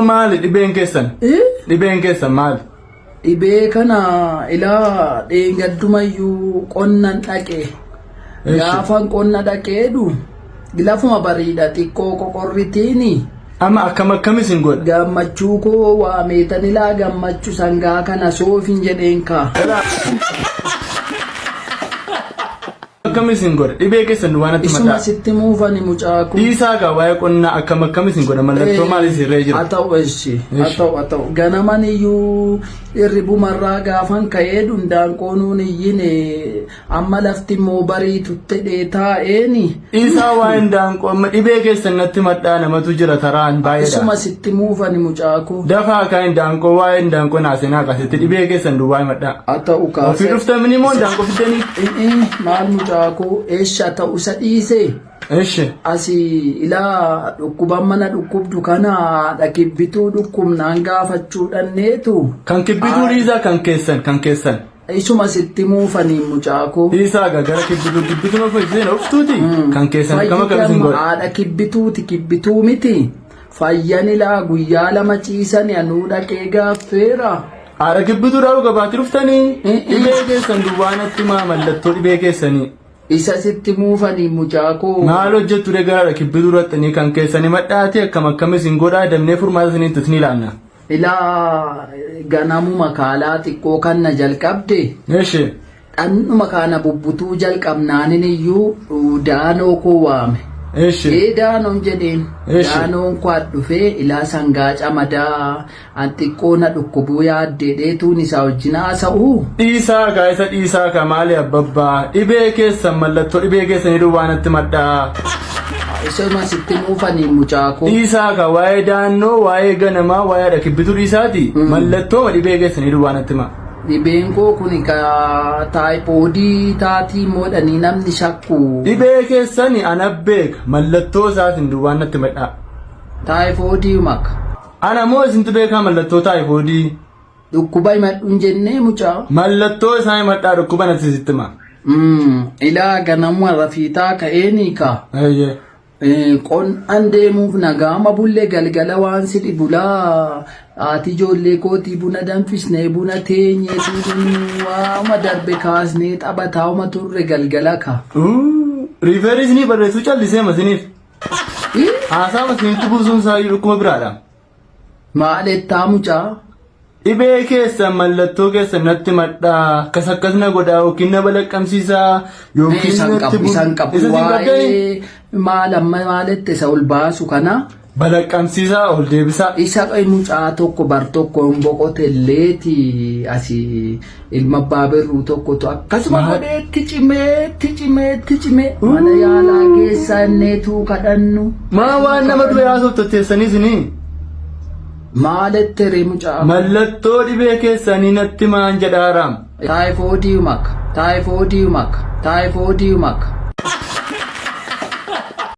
Maali dhibeen keessan? Eh? Dhibeen keessan maali? Dhibee kana ilaa dheengaddumayyuu qonnan dhaqe. Eshi. Gaafan qonna dhaqeedhu lafuma bariidha xiqqoo qoqorritiini. Amma akkam akkam isin godha? Gammachuu koo waameetan ilaa gammachuu sangaa kana soofin jedheen kaa. Akkam isin godha? Dhibee keessan waan natti Isuma mataa. sitti muufani mucaa kun. Dhiisaa gaa waa'ee qonnaa akkam akkam isin godha? Mallattoo maalii isin irra jira? Haa ta'u eshi. Haa Eshi. ta'u haa ta'u. Ganaman iyyuu irribumarraa gaafan ka'ee dundaanqoonuun iyyine amma lafti immoo bariitutti dhee taa'eeni. Dhiisaa waa'ee indaanqoo amma dhibee keessan natti madhaa namatu jira taraan baay'eedha. Isuma sitti muufani mucaa koo. Dafaa kaa indaanqoo waa'ee indaanqoo naaseenaa akkasitti dhibee keessan duwwaa himadhaa. Haa ta'u Ofii kaasee. dhuftamni immoo indaanqoo fiddanii? Maal mucaa koo eesha ta'u isa dhiisee. Eshi. Asii ilaa dhukkuban mana dhukkubdu kana haadha kibbituu dhukkubnaan gaafachuu dhanneetu. Kan kibbituu dhiisaa kan keessan kan keessan. Isuma sitti muufanii mucaa koo. Dhiisaa gaa gara kibbituu kibbituun of isheen oftuuti. Kan keessan akkam akkam isin godha. Haadha kibbituuti kibbituu miti. Fayyan ilaa guyyaa lama ciisani anuu dhaqee gaaffeera. Haadha kibbituu dhaa'uu gabaatti dhuftanii dhibee keessan duwwaa natti maa mallattoo dhibee keessanii. Isa sitti muufanii mucaa koo. Maal hojjettu ree gara haadha kibbituu dhaqxanii kan keessanii madhaatee akkam akkam isin godhaa damnee furmaata isinitti isin ilaanna. Ilaa ganamuma kaalaa xiqqoo kan na jalqabde. Eshi. Dhannuma kana bubbutuu jalqabnaanin iyyuu daanoo koo waame. Eshi. Ee daanoon jedheen. Eshi. Daanoon koo as dhufee ilaa sangaa camadaa an xiqqoo na dhukkubuu yaaddee dheetuun isaa wajjin haasa'u. Dhiisaa kaa isa dhiisaa kaa maali abbabbaa dhibee keessan mallattoo dhibee keessanii duwwaa natti madhaa. Isuma sitti muufanii mucaa koo. Dhiisaa kaa waa'ee daannoo waa'ee ganamaa waa'ee haadha kibbituu dhiisaati mallattoo dhibee keessanii duwwaa natti himaa. Dhibeen koo kun ka taayipoodii taatii moodhanii namni shakku. Dhibee keessani ana beeka mallattoo isaatiin duwwaan natti madhaa. Taayipoodii maka. Ana moo isintu beekaa mallattoo taayipoodii? Dhukkuba himadhu hin jennee mucaa. Mallattoo isaa himadhaa dhukkuba natti sitti hima. Ilaa ganamuma rafiitaa ka'eenii kaa. Eeyyee. Qonnaan deemuuf nagaama bulle galgala waan si dhibu laa haati ijoollee kootii buna danfisnee buna teenyee tuudhunuu waama darbe kaasnee taphatauma turre galgala ka. Riifeerii isinii barreessuu callisee masiniif. Haasaa masinitti buusuun isaa iyyuu dhukkuba biraadha. Maal ettaa mucaa? Dhibee keessan mallattoo keessan natti madhaa akkas akkas na godhaa yookiin na balaqqamsiisaa yookiin Isan natti qabu isan qabu Isa isin qabdanii? waa'ee maal amma maalette isa ol baasu kana Balaqqamsiisaa ol deebisaa. isa mucaa tokko bar tokko hin boqotelleeti asii ilma abbaa birruu tokkotu akkasuma Maal? godhee itti cimee itti cimee itti cimee mana yaalaa keessa inneetuu kadhannu. Maa waan nama du'e haasoftu teessanii isinii? Maalette ree mucaa? Mallattoo dhibee keessanii natti maan jedhaaraam. Taayifoodii maka, taayifoodii maka, taayifoodii maka.